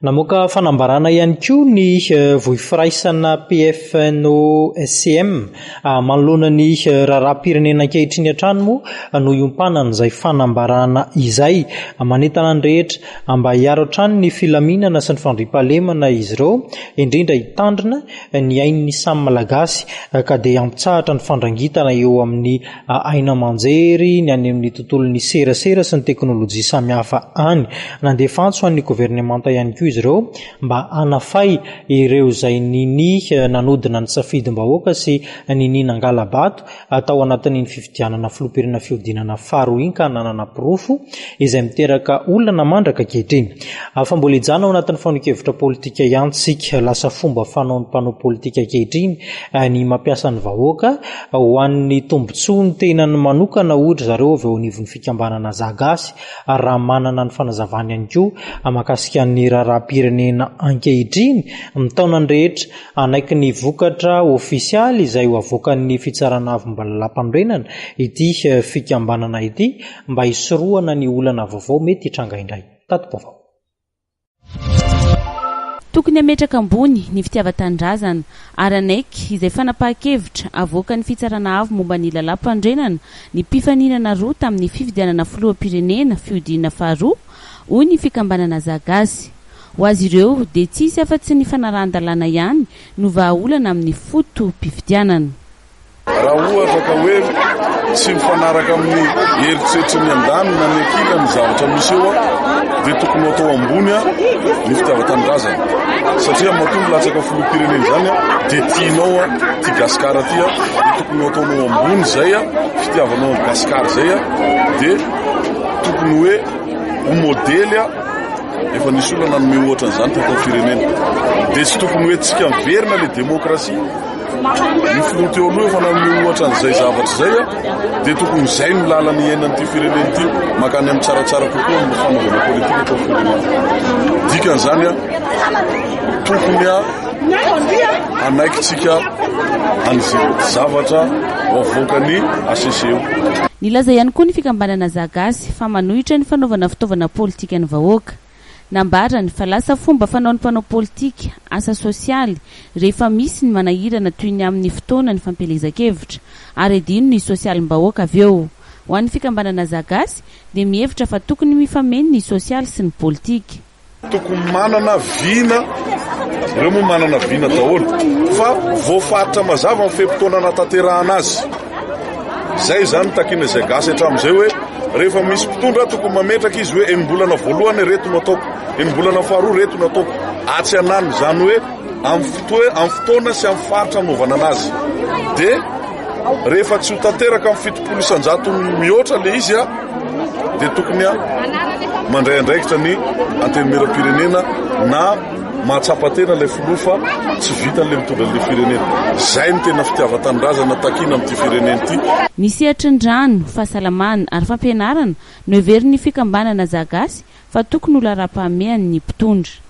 Namoaka fanambarana ihany koa ny Vohifiraisana PFNOSCM manoloana ny raharaham-pirenena ankehitriny hatrany moa no iompanan'izay fanambarana izay. Manentana ny rehetra mba hiaro hatrany ny filaminana sy ny fandriampahalemana izy ireo, indrindra hitandrina ny ain'ny samy Malagasy ka dia hampitsahatra ny fandrangitana eo amin'ny haino aman-jery, ny any amin'ny tontolon'ny serasera sy ny teknolojia samihafa any. Nandefa antso an'ny governemanta ihany koa izy ireo mba hanafay ireo izay ninia nanodina ny safidim-bahoaka sy ninia nangala-bato tao anatin'iny fifidianana filoham-pirenena fihodinana faharoa iny ka nanana porofo izay miteraka olana mandraka ankehitriny. Fa mbola hijanona ao anatin'ny fanehoan-kevitra politika ihany isika. Lasa fomba fanaon'ny mpanao politika ankehitriny ny mampiasa ny vahoaka ho an'ny tombontsoa ny tenany manokana hoy ry zareo avy eo anivon'ny fikambanana Zagasy ary raha manana ny fanazavany ihany koa mahakasika ny raharaham-pirenena ankehitriny mitaona ny rehetra hanaiky ny vokatra ofisialy izay ho avoakan'ny fitsarana avo momba ny lalàmpanorenana ity fikambanana ity mba hisorohana ny olana vaovao mety hitranga indray. Tati-baovao. Tokony hametraka ambony ny fitiavan-tanindrazana ary hanaiky izay fanapahan-kevitra avoakan'ny Fitsarana Avo momba ny Lalàmpanorenana ny mpifaninana roa tamin'ny fifidianana filoham-pirenena fihodinana faharoa, hoy ny fikambanana Zagasy. Ho azy ireo dia tsy hisy afa-tsy ny fanarahan-dalàna ihany no vahaolana amin'ny foto-pifidianana. Raha ohatra ka hoe tsy mifanaraka amin'ny eritreritry ny andaniny na ny ankilany ny zavatra misy eo dia tokony ho atao ambony ny fitiavan-tanindrazana satria matoa milatsaka filoham-pirenena izany dia tianao ity Gasikara ity dia tokony ho ataonao ambony izay fitiavanao an'i Gasikara izay dia tokony hoe ho modely efa nisy olona nanome ohatra an'izany teto amin'ny firenena dia tsy tokony hoe tsika miverina ilay demokrasia Ny filoha teo aloha efa nanome ohatra an'izay zavatra izay dia tokony izay no lalana iainan'ity firenena ity mankany amin'ny tsaratsara kokoa amin'ny fanaovana politika eto amin'ny firenena. Dikan'izany tokony hanaikitsika an'izay zavatra ho avoakan'ny HCC eo. Nilaza ihany koa ny fikambanana Zagasy fa manohitra ny fanaovana fitaovana politika ny vahoaka. Nambarany fa lasa fomba fanaon'ny mpanao politika, asa sosialy, rehefa misy ny manahirana toy ny amin'ny fotoana ny fampielezan-kevitra, ary adino ny sosialim-bahoaka avy eo. Ho an'ny fikambanana Zagasy dia mihevitra fa tokony mifameno ny sosialy sy ny politika. Tokony manana vina, ireo moa manana vina daholo, fa voafaritra mazava ny fe-potoana anatanterahana azy. Izay izany no takiana izay gasy hatramin'izay hoe rehefa misy mpitondra tokony mametraka izy hoe enim-bolana voalohany ireto no ataoko, enim-bolana faharoa ireto no ataoko, atsy ananiny izany hoe amin'ny fotoe amin'ny fotoana sy amin'ny faritra anaovana anazy. Dia rehefa tsy ho tanteraka amin'ny 70% mihoatra ilay izy a dia tokony mandray andraikitra ny antenimieram-pirenena na Mahatsapa tena ilay filoha fa tsy vitany ilay mitondra an'ilay firenena. Izay no tena fitiavan-tanindrazana takiana amin'ity firenena ity. Ny sehatry ny rano, fahasalamana ary fampianarana no heverin'ny fikambanana Zagasy fa tokony ho laharam-pahamehan'ny mpitondra.